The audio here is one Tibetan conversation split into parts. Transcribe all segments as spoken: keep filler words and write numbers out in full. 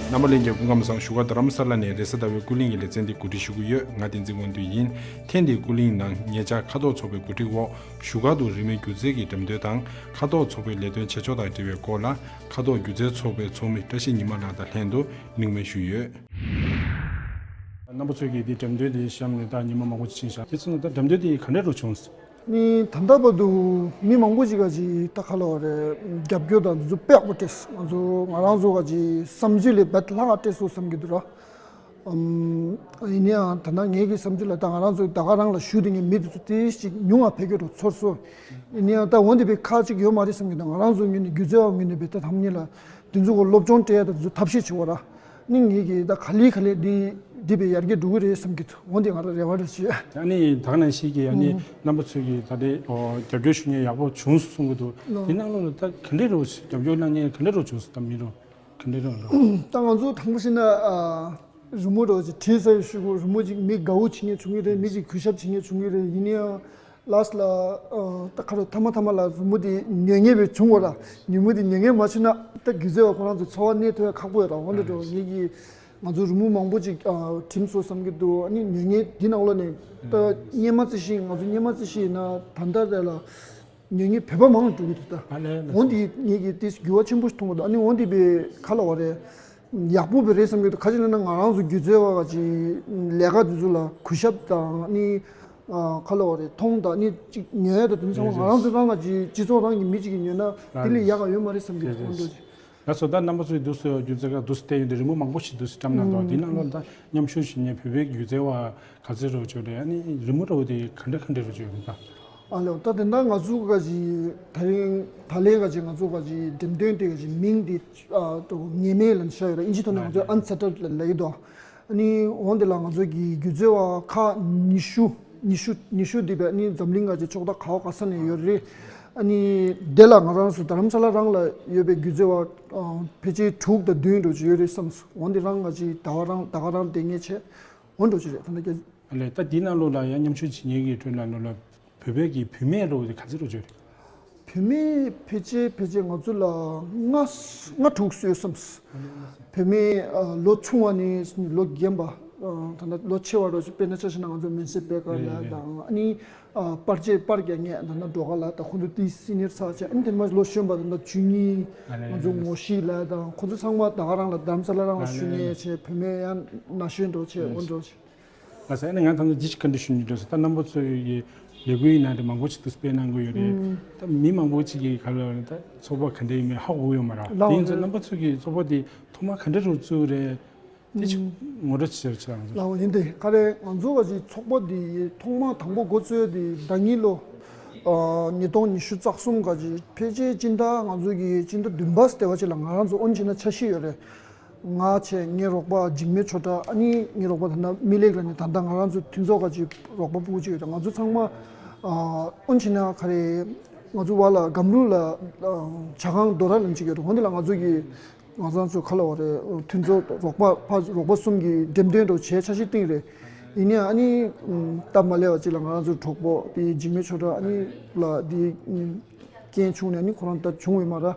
རྣམ་པ་ལྷན་རྒྱས་སྐུ་ཁམས་བཟང་། བཞུགས་སྒར་རྡ་རམ་ས་ལ་ནས་རེས་གཟའ་ཟླ་བའི་ཀུན་གླེང་གི་ལེ་ཚན་འདི་གོ་སྒྲིག་ཞུ་གི་ཡོད། ང་བསྟན་འཛིན་དབང་འདུས་ཡིན། ཐེངས་འདིའི་ཀུན་གླེང་ནང་ཉེ་ཆར་ཁ་དོག་ཚོགས་པའི་གོ་སྒྲིག་འོག་བཞུགས་སྒར་དུ་རིན་མེད་སྒྱུ་རྩལ་གྱི་འགྲེམས་སྟོན་དང་། ཁ་དོག་ཚོགས་པའི་ལས་དོན་བྱེད་ཕྱོགས་དང་འབྲེལ་བའི་སྐོར་ལ། ཁ་དོག་སྒྱུ་རྩལ་ཚོགས་པའི་ཚོགས་མི་བཀྲ་ཤིས་ཉི་མ་ལགས་དང་ལྷན་དུ་གླེང་མོལ་ཞུས་ཡོད། རྣམ་པ་ཚོས་ཀྱིས་འདི་འགྲེམས་སྟོན་འདི་གཤམ་ནས་ད་ཉི་མ་མང་པོ་ཅིག་ཕྱིན་ཤག་དེ་ཚོ་ནང་ད་འགྲེམས་སྟོན་འདི་ག་འདྲ་རུ་བྱུང་སོང་། ནི་ད་ལྟ་བར་དུ་མི་མང་པོ་ཅིག་ག་ཅིག་ད་ག་ལ་བ་རེད། རྒྱབ་སྐྱོར་དང་འདི་ཚོ་དཔེ་ཡག་པོ་སྤྲད་སོང་། ང་ཚོ་ང་རང་ཚོ་ག་ཅིག་བསམ་ཚུལ་ལས་བེད་ལྷག་ག་སྤྲད་སོང་བསམ་གྱི་འདུག་ར། ཨམ། ཡིན་ན་ཡང་ད་ནང་ངེད་ཀྱི་བསམ་ཚུལ་ལ་ད་ང་རང་ཚོ་ད་ག་རང་ལ་ཞུ་དེ་ངའི་མི་དེ་ཚོ་དེ་ཞིག་ཉུང་བ་ཕེབས་ཀྱི་འགྲོ་ཚོར་སོང་། ཡིན་ན་ཡང་ད་འོན་ཏེ་བའི་ཁག་ཅིག་ཡོད་མ་རེད་བསམ་གྱི་འདུག་ང་རང་ཚོ་ངོས་ནས་སྒྱུ་རྩལ་བ་ངོས་ནས་བའི་ད་ཐམ་ཉེ་ལ་དེ་ཚོ་གོ་སློབ་སྦྱོང་སྤྲད་ཡ་ད་དེ་ཚོ་ཐབས་ཤེས་བྱེད་བ་ར། ནི་ངེད་ཀྱི་ད་ག་ལེ་ག་ལེ་འདི་འདི་བའི་ཡར་རྒྱས་འགྲོ་གི་རེད་བསམ་གྱི་འདུག་འོན་ཏེ་ང་རང་རེ་བ་རེ་བྱེད། ཨ་ནི་ད་ག་ནང་བཞིན་གྱི་ཨ་ནི་ཨུམ། རྣམ་པ་ཚོས་ཀྱིས་ད་ལྟའི་ཨོ་རྒྱབ་སྐྱོར་ཞུ་མཁན་ཡག་པོ་བྱུང་སོང་གསུང་གི་འདུག་ལོ། དེ་ནང་ལོགས་ལ་ད་ག་འདྲས་རེད། རྒྱབ་སྐྱོར་གནང་མཁན་ག་འདྲས་རེད་བྱུང་སོང་། ད་མི་རོ་ག་འདྲས་རེད་རེད། ད་ང་ཚོ་དང་པོ་བྱས་ན་ཨ། རི་མོ་རོ་ཅིག་བྲིས་ས་ཡོད་ཤུ་གུ་རི་མོ་ཅིག་མི་དགའ་བོ་བྱེད་མཁན་བྱུང་གི་རེད། མི་ཅིག་གུས་ཞབས་བྱེད་མཁན་བྱུང་གི་རེད། ཡིན་ན་ཡང་ལཱསི་ལ་ཨ། ད་ག་རེ་ཐ་མ་ཐ་མ་ལ་རི་མོ་དེ་ཉོ་མཁན་བས་བྱུང་བ་ར། རི་མོ་དེ་ཉོ་མཁན་མ་བྱུང་ན་ད་སྒྱུ་རྩལ་བ་ཁོ་རང་ཚོ་འཚོ་བ་གནས་ཐུབ་ཡ་ཁག་པོ་ཡོད་ར། འོ་འདྲ་འགྲོ་ངེད་ཀྱི། ང་ཚོ་རི་མོ་མང་པོ་ཅིག་ཨ། བྲིས་སོང་བསམ་གྱི་འདུག་ཨ་ནི་ཉོ་མཁན་འདི་ནང་ལོགས་ནས་ད་སྔོན་མ་རྩི་ཤིང་ང་ཚོ་སྔོན་མ་རྩི་ཤིང་ཡིན་ན་ད་ལྟ་རེད་ལ་ཉོ་མཁན་བོད་པ་མང་འགྲོ་གི་འདུག་ད་ཨ་ལས་ལས་འོན་ཏེ་ངེད་ཀྱིས་དེ་འགྱུར་བ་ཆེན་པོ་ཞིག་མཐོང་གི་འདུག་ཨ་ནི་འོན་ཏེ་བའི་ཁ་ལ་བ་རེད། ཡག་པོ་བའི་རེད་བསམ་གྱི་འདུག་ག་ཅི་ལབ་ན་ང་རང་ཚོ་སྒྱུ་རྩལ་བ་ག་ཅིག་ལས་ཀ་དེ་ཚོ་ལ་གུས་ཞབས་དང་ཨ་ནི་ཨ། ཁ་ལ་བ་རེད། མཐོང་དང་ཨ་ནི་ཅིག་ཉོ་ཡ་དང་དེ་ཚོ་ང་རང་ཚོ་རང་ག་ཅིག་སྤྱི་ཚོགས་རང་གི་མི་གཅིག་གིས་ཉོས་ན་དེ་ལས་ཡག་ག་ཡོད་མ་རེད་བསམ་གྱི་འདུག་ཨ་འདྲ་ཅིག་ལགས་སོ། ད་རྣམ་པ་ཚོས་འདུག་སེ་སྒྱུ་རྩལ་ཁང་འདུག་སེ་བལྟས་ཡོང་དུས་རི་མོ་མང་པོ་ཞིག་འདུག་སེ་བཀྲམ་གནང་འདུག་དེ་ནང་ལོགས་ད་མཉམ་ཞུགས་བྱེད་མཁན་བོད་པའི་སྒྱུ་རྩལ་བ་ག་ཚོད་རེད་བྱུང་རེད། ཨ་ནི་རི་མོ་འདྲ་བོ་དེ་ག་འདྲ་ག་འདྲ་རེད་བྱུང་ཡོད་རེད་ད། ཨ་ལེ། ད་དེ་འདྲ་ང་ཚོ་ག་ཅིག་ད་རིང་ད་ལན་ག་ཅིག་ང་ཚོ་ག་ཅིག་འགྲེམས་སྟོན་དེ་ག་ཅིག་མིང་དེ་ཨ་ཏོ་ངེས་མེད་ལབ་ཤ་ཡོད་རེད། ཨིན་ཇི་ཐོག་ནས་ང་ཚོ་ཨན་སེ་ཊལ་ལབ་ཡོད་དོ། ཨ་ནི་འོན་ཏེ་ལ་ང་ཚོ་གི་སྒྱུ་རྩལ་བ་ཁག་ཉི་ཤུ་ཉི་ཤུ་ཉི་ཤུ་འདི་བས་ཨ་ནི་འཛམ་གླིང་ག་ཅིག་ཕྱོགས་མཐའ་ག་བ་ག་ས་ནས་ཡོད་རེད། ཨ་ནི་དེ་ལ་ང་རང་ཚོ་རྡ་རམ་ས་ལ་རང་ལ་ཡོད་པའི་སྒྱུ་རྩལ་བ་ཕལ་ཆེར་དྲུག་དང་བདུན་འགྲོ་ཅིག་ཡོད་རེད་བསམ་སོང་། འོན་ཏེ་རང་ང་ཅིག་ཟླ་བ་རང་ཟླ་ག་རང་དེ་ངས་བྱས་འོན་འགྲོ་ཅིག་རེད། ད་ནི་ཀྱ། ཨ་ལས། ད་འདི་ནང་ལོགས་ལ་ཡང་མཉམ་ཞུགས་བྱེད་མཁན་གྱི་ཁྲོད་ནང་ལོགས་ལ་བོད་པའི་གི་བུད་མེད་རོགས་དེ་ག་ཚོད་རོགས་བྱོས་རེད། བུད་མེད་ཕལ་ཆེར་ཕལ་ཆེར་ང་ཚོ་ལ་ལྔ་ལྔ་དྲུག་སོས་བསམ། བུད་མེད་ཨ་ལོ་ཆུང་བ་ནས་ལོ་རྒན་པ་ཨ་ད་ལྟ་ལོ་ཆེ་བ་རོགས་དཔེར་ན་ཆ་བཞག་ན་ང་ཚོ་མེན་སི་པེ་ཀར་ལ་དང་ཨ་ནི་ཨ་པར་ཆས་པར་རྒྱག་མཁན་ད་ལྟ་འགྲོ་ག་ལ་ད་ཁོང་ཚོ་དེ་སི་ནི་ཡར་ཚར་བྱས་ཨ་ནི་དེ་མ་ལོ་གཞོན་པ་ད་ལྟ་ཆུང་ངུ་ང་ཚོ་ངོ་ཤེས་ལ་དང་ཁོང་ཚོ་ཚང་མ་ད་ག་རང་ལ་རྡ་རམ་ས་ལ་རང་ལ་ཞུ་མཁན་བྱས་བུད་མེད་ཡང་ན་གཞོན་འགྲོ་བྱས་འོ་འགྲོ་བྱས། ལགས་སོ། ཨ་ནི་ང་ད་ལྟ་ཇི་ཞིག་ག་འདྲ་ཞུ་ནི་འདྲ་ཟེར་ད་རྣམ་པ་ཚོ་ཡི་ལས་འགུལ་ཡིན་ན་དེ་མང་པོ་ཞིག་ཏུ་སྤེལ་གནང་གི་ཡོད་རེད། ཨུམ། ད་མི་མང་པོ་ཅིག་གིས་ག་ལ་ད་ཚོགས་པ་ག་འདྲ་ཡིན་མིན་ཧ་གོ་གི་ཡོད་མ་རེད། ལགས་དེ་ཡིན་ཙང་རེད། རྣམ་པ་ཚོ་གི་ཚོགས་པ་དེ་ཐོག་མ་ག་འདྲ་རུ་བཙུགས་རེད། དེ་ཅིག་ཨུམ། ངོ་སྤྲོད་ཅིག་བྱེད་རོགས་བྱེད་རང་ཚོ། ལགས་ཡིན་ཏེ་ག་རེ་ང་ཚོ་ག་ཅིག་ཚོགས་པ་དེ་ཐོག་མ་དང་པོ་འགོ་བཙུགས་དེ་ཟླ་ཉིན་ལོ་ཨ་ཉིས་སྟོང་ཉི་ཤུ་རྩ་གསུམ་ག་ཅིག་ཕལ་ཆེར་སྤྱི་ཟླ་ང་ཚོ་གི་སྤྱི་ཟླ་བདུན་པ་ཟེར་བ་ཅིག་ལ་ང་རང་ཚོ་ཨོན་ཆེ་ན་འཆར་གཞི་ཡོད་རེད། ང་བྱས་ངའི་རོགས་པ་འཇིགས་མེད་ཆོས་གྲགས། ཨ་ནི་ངའི་རོགས་པ་ད་ལྟ་མི་ལེགས་ལ་ནི་ད་ལྟ་ང་རང་ཚོ་མཐུན་ཚོགས་ཀ་ཅིག་རོགས་པ་ཕྲུ་གུ་ཅིག་ཡོད་རེད། ང་ཚོ་ཚང་མ་ཨ་ཨོན་ཆེ་ན་ག་རེ་ང་ཚོ་བ་ལ་སྒམ་རུ་ལ་ཨ་ཇ་ཁང་རྡོ་ར་ལ་ཅིག་ཡོད་རེད། འོན་ཏེ་ལ་ང་ཚོ་གི་ང་རང་ཚོ་ག་ལ་བ་རེད། མཐུན་ཚོགས་རོགས་པ་ཕ་རོགས་པ་གསུམ་གྱི་འགྲེམས་སྟོན་འགྲོ་བྱས་འཆར་གཞི་བཏིང་རེད། ཡིན་ནའང་ཨ་ནི་སྟབས་མ་ལེགས་པ་ཅིག་ལ་ང་རང་ཚོ་གྲོགས་པོ་དེ་འཇིགས་མེད་ཆོས་གྲགས་ཨ་ནི་ལ་དེ། རྐྱེན་བྱུང་ནས་ནི་ཁོ་རང་ད་བྱུང་ཡོད་མ་རེད།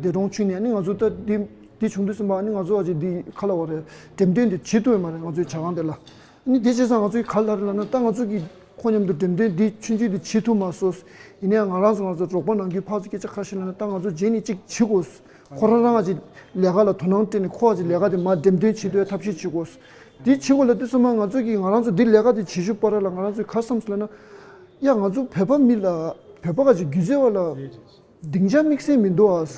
འདས་གྲོངས་བྱུང་ནས་ནི་ང་ཚོ་ད་འདི་འདི་བྱུང་དུས་ཙམ་པ་ནི་ང་ཚོ་ཨ་ཅེ་འདི་ཁ་ལ་བ་རེད། འགྲེམས་སྟོན་འདི་བྱེད་ཐུབ་ཡོད་མ་རེད། ང་ཚོའི་ཇ་ཁང་དེ་ལ་ནི་དེ་བྱས་ཙང་ང་ཚོའི་ག་ལ་རེད་ལབ་ན་ད་ང་ཚོ་གི་ཁོ་མཉམ་དུ་འགྲེམས་སྟོན་འདི་ཆུང་ཆུང་འདི་བྱེད་ཐུབ་མ་སོང་། ཡིན་ནའང་ང་རང་ཚོ་ང་ཚོ་རོགས་པ་ནང་ཁུལ་ཕར་ཚུར་སྐད་ཆ་ཁ་ཤས་ལབ་ན་ད་ང་ཚོ་རྗེས་ནས་གཅིག་བྱེད་དགོས། ཁོ་རང་རང་ཨ་ཅེ་ལས་ཀ་ལ་དོ་སྣང་སྤྲད་ནས་ཁོ་ཨ་ཅེ་ལས་ཀ་དེ་མར་འགྲེམས་སྟོན་བྱེད་ཐུབ་ཡ་ཐབས་ཤེས་བྱེད་དགོས། འདི་བྱེད་དགོས་ལབ་དུས་ཙམ་པ་ང་ཚོ་གི་ང་རང་ཚོ་འདི་ལས་ཀ་དེ་བྱེད་ཤུགས་སྤར་ལ་ང་རང་ཚོས་ག་བསམ་སོང་ལབ་ན། ཡ་ང་ཚོ་བོད་པ་མི་ལ་བོད་པ་ག་ཅིག་སྒྱུ་རྩལ་བ་ལ་སྡིངས་ཆ་དམིགས་བསལ་མི་འདུག་ཨ།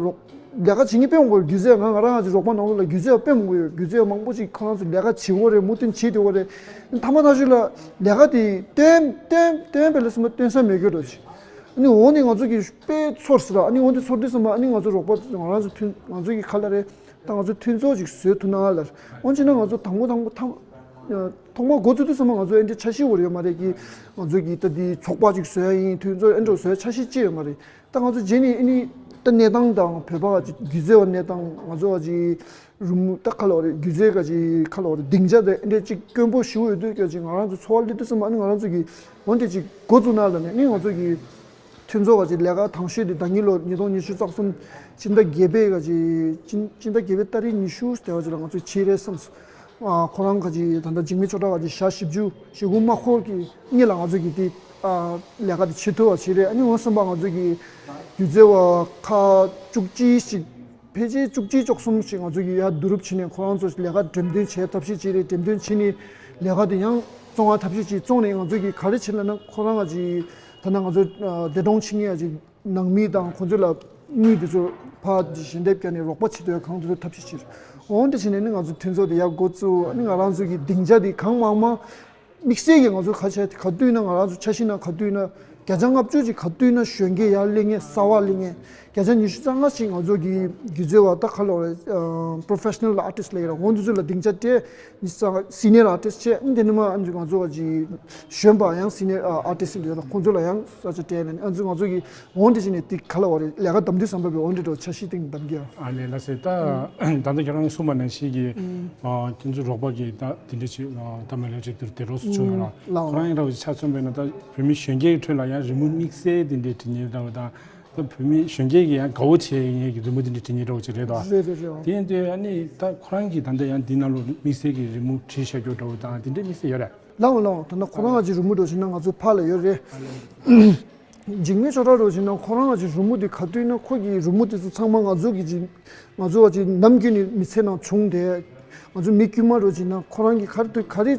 རོགས་ལས་ཀ་བྱེད་མཁན་དཔེ་མང་པོ་ཡོད། སྒྱུ་རྩལ་ང་ང་རང་ང་ཚོ་རོགས་པ་ནང་ལོགས་ལ་སྒྱུ་རྩལ་བ་དཔེ་མང་པོ་ཡོད། སྒྱུ་རྩལ་བ་མང་པོ་ཅིག་ཁོ་རང་ཚོ་ལས་ཀ་བྱེད་དགོས་རེད། མུ་མཐུད་བྱེད་དགོས་རེད། མཐའ་མ་ཐག་ཆོད་ལ་ལས་ཀ་དེ་སྟོན་སྟོན་སྟོན་པའི་ལ་སོང་ན་སྟོན་ས་མེད་གི་འགྲོ་ཅིག་ཨ་ནི་འོ་ནི་ང་ཚོ་གི་དཔེ་ཚོར་སི་ར། ཨ་ནི་འོ་དེ་ཚོར་དུས་ཙམ་པ་ཨ་ནི་ང་ཚོ་རོགས་པ་ང་རང་ཚོ་མཐུན་ང་ཚོ་གི་ཁ་ལ་རེད། ད་ང་ཚོ་མཐུན་ཚོགས་ཅིག་བཟོས་ཐུབ་ན་ལ། འོན་ཅི་ན་ང་ཚོ་དང་པོ་དང་པོ་ཐམ། ཐོག་མར་འགོ་བཙུགས་དུས་ཙམ་པ་ང་ཚོ་ཨེ་འདྲའི་འཆར་གཞི་འོར་ཡོད་མ་རེད་ཀི། ང་ཚོ་གི་ད་འདི་ཚོགས་པ་ཅིག་བཟོ་ཡ་ཡིན། མཐུན་ཚོགས་ཨེ་འདྲ་བཟོ་ཡ་འཆར་གཞི་ཅི་ཡོད་མ་རེད། ད་ང་ཚོ་རྗེས་ནས་ཨེ་ནི་ད་གནས་སྟངས་དང་བོད་པ་གི་སྒྱུ་རྩལ་བ་གནས་སྟངས་ང་ཚོ་བ་ཅིག་རུམ་ད་ཁ་ལོ་རེད། སྒྱུ་རྩལ་ག་ཅིག་ཁ་ལོ་རེད། སྡིངས་ཆ་དེ་ཨེ་འདྲའི་ཅིག་དཀོན་པོ་ཞིག་ཡོད་དུས་སྐད་ཅིག་ང་རང་ཚོ་འཚོ་བ་སླེབས་དུས་ཙམ་པ་ཨ་ནི་ང་རང་ཚོ་གི་འོན་ཏེ་ཅིག་འགོ་བཙུགས་ན་ལ་ནས་ཨ་ནི་ང་ཚོ་གི་མཐུན་ཚོགས་ཀྱི་ལས་ཀ་དང་ཤོས་དེ་ཟླ་ཉིན་ལོ་ཉིས་སྟོང་ཉི་ཤུ་རྩ་གསུམ་སྤྱི་ཟླ་བརྒྱད་པའི་ག་ཅིག་སྤྱི་སྤྱི་ཟླ་བརྒྱད་པའི་ཏ་རིག་ཉི་ཤུ་དེ་བ་ཅིག་ལ་ང་ཚོས་བྱེད་རེད་བསམས་སོང་། ཨ། ཁོ་རང་ག་ཅིག་ད་ལྟ་འཇིགས་མེད་ཆོས་གྲགས་ག་ཅིག་ཞག་བཞི་བཅུ་ཞེ་དགུ་མ་འཁོར་གྱི་སྔོན་ལ་ང་ཚོ་གི་དེ་ཨ་ལས་ཀ་དེ་བྱེད་ཐུབ་པ་བྱེད་རེད། ཨ་ནི་འོ་བསམ་པ་ང་ཚོ་གི་སྒྱུ་རྩལ་བ་ཁག་བཅུ་གཅིག་ཞིག་ཕལ་ཆེར་བཅུ་གཅིག་བཅུ་གསུམ་ཞིག་ང་ཚོ་གི་ཡར་བསྡུ་རུབ་བྱས་ནས་ཁོ་རང་ཚོ་ལས་ཀ་འགྲེམས་སྟོན་བྱེད་ཐབས་ཤེས་བྱས་རེད། འགྲེམས་སྟོན་བྱས་ནས་ལས་ཀ་དེ་ཡང་བཙོང་བ་ཐབས་ཤེས་བྱས། བཙོང་ནས་ང་ཚོ་གི་ག་རེ་བྱེད་ལབ་ན་ཁོ་རང་ང་ཅིག་ད་ལྟ་ང་ཚོ་ཨ་འདས་གྲོངས་ཕྱིན་མཁན་ཡ་ཅིག་ནང་མི་དང་ཁོ་ཚོ་ལ་དངུལ་དེ་ཚོ་ཕར་ཞལ་འདེབས་བརྒྱབ་ནས་རོགས་པ་བྱེད་འདོད་གང་དེ་ཚོ་ཐབས་ཤེས་བྱས། འོ་འདི་བྱས་ནས་ནི་ང་ཚོ་མཐུན་ཚོགས་དེ་ཡར་འགོ་བཙུགས། ཨ་ནི་ང་རང་ཚོ་གི་སྡིངས་ཆ་དེ་གང་མང་མང་དམིགས་བསལ་གྱི་ང་ཚོ་ག་ཆ་ག་དུས་ན་ང་རང་ཚོ་འཆར་གཞི་ནང་ག་དུས་ན་བརྒྱ་ཆ་ལྔ་བཅུ་ཅིག་ག་དུས་ན་གཞོན་སྐྱེས་ཡར་སླེབས་མཁན་གསར་པ་སླེབས་མཁན་བརྒྱ་ཆ་ཉི་ཤུ་རྩ་ལྔ་ཞིག་ང་ཚོ་གི་སྒྱུ་རྩལ་བ་ད་ག་ལབ་རེད། professional artist ལབ་ཡོད་ར། འོ་འདི་ཚོ་ལ་སྡིངས་ཆ་སྤྲད། ཉི་ཤུ་རྩ་ལྔ་senior artist བྱས། འདི་ནི་མ་ཨ་ནི་ང་ཚོ་ག་ཅིག་གཞོན་པ་ཡང་senior artist ཡོད་ར། ཁོང་ཚོ་ལ་ཡང་ས་ཆ་སྤྲད་ནས་ཨ་ནི་ང་ཚོ་ག་ཅིག་འོ་འདི་བྱས་ནས་དེ་ག་ལབ་རེད། ལས་ཀ་དམ་དུས་བསམ་པ་བའི་འོ་འདི་འདྲ་འཆར་གཞི་སྟེང་བདམས་རྒྱུ། ཨ་ལས་ལགས་སེ། ད་ད་ལྟ་ཁྱེད་རང་གསུངས་པ་ནང་བཞིན་གྱི་ཨ་ཁྱེད་ཚོའི་རོགས་པ་གི་ད་དེ་འདྲ་ཅིག་ཨ་ད་མ་ལས་ཅིག་དུ་དེ་རོགས་སུ་བྱུང་ཡོད་ལ། ལགས། ཁོ་རང་ཡང་འདྲ་བོ་ཅིག་ཆ་མཚོན་པས་ན་ད་བོད་མི་གཞོན་སྐྱེས་ཀྱི་ཁྲོད་ལ་ཡང་རི་མོ་དམིགས་བསལ་དེ་འདྲའི་འབྲི་མཁན་འདྲ་བོ་དང་། ད་བོད་མི་གཞོན་སྐྱེས་ཀྱི་ཡང་དགའ་བོ་བྱེད་མཁན་གྱི་རི་མོ་དེ་འདྲ་འབྲི་མཁན་འདྲ་བོ་ཅིག་རེད་དོ། རེད་རེད་རེད། དེ་ཡིན་དུས་ཨ་ནི་ད་ཁོ་རང་གིས་ད་ལྟ་ཡང་འདི་ནང་ལོགས་དམིགས་བསལ་གྱི་རི་མོ་བྲིས་བཞག་རྒྱུ་འདྲ་བོ་དང་དེ་འདྲའི་དམིགས་བསལ་ཡོད་རེད། ལགས་འོང་ལགས་འོང་། ད་ནི་ཁོ་རང་ལ་ཅིག་རི་མོ་འདྲ་བོ་བྱས་ན་ང་ཚོ་ཕར་ལ་ཡོད་རེད། འཇིགས་མེད་ཆོས་གྲགས་འདྲ་བོ་བྱས་ན་ཁོ་རང་ལ་ཅིག་རི་མོ་དེ་ག་དུས་ན་ཁོ་གི་རི་མོ་དེ་ཚོ་ཚང་མ་ང་ཚོ་གི་ཅིག་ང་ཚོ་བ་ཅིག་ནམ་རྒྱུན་ནས་མི་ཚེ་ནང་བྱུང་དེ་ང་ཚོ་མི་དཀྱུས་མ་འདྲ་བོ་བྱས་ན་ཁོ་རང་གི་ག་རེ་དུས་ག་རེ་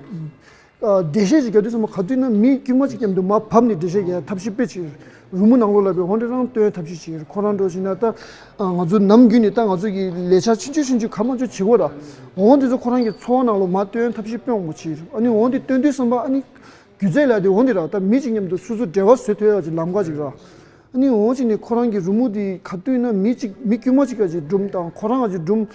འགྲེལ་བཤད་ཅིག་རྒྱག་དུས་ཙམ་པ་ག་དུས་ན་མི་དཀྱུས་མ་ཅིག་མཉམ་དུ་མར་བབས་ནས་འགྲེལ་བཤད་རྒྱག་ཐབས་ཤེས་དཔེ་ཅིག་རི་མོ་ནང་ལོགས་ལ་བའི་འོ་འདྲ་རང་སྟོན་ཐབས་ཤེས་ཅིག་ཁོ་རང་འདྲ་བོ་བྱས་ན་ད་ང་ཚོ་ནམ་རྒྱུན་ནས་ད་ང་ཚོ་གི་ལས་འཆར་ཆུང་ཆུང་ཆུང་ཆུང་ག་མ་ཆུང་བྱེད་དགོས་ར། འོ་འདི་ཚོ་ཁོ་རང་གི་འཚོ་བ་ནང་ལོགས་མར་སྟོན་ཐབས་ཤེས་དཔེ་མང་པོ་ཅིག་ཨ་ནི་འོ་འདི་སྟོན་དུས་ཙམ་པ་ཨ་ནི། སྒྱུ་རྩལ་ལབ་དེ་འོ་འདི་ར། ད་མི་གཅིག་མཉམ་དུ་སོ་སོ་འབྲེལ་བ་བཟོ་ཐུབ་ཡ་ཅིག་ལམ་ཁ་ཅིག་ར། ཨ་ནི་འོ་ཅིག་ནི་ཁོ་རང་གི་རི་མོ་དེ་ག་དུས་ན་མི་གཅིག་མི་དཀྱུས་མ་ཅིག་ག་ཅིག་སྒྲུང་དང་ཁོ་རང་ག་ཅིག་སྒྲུང་།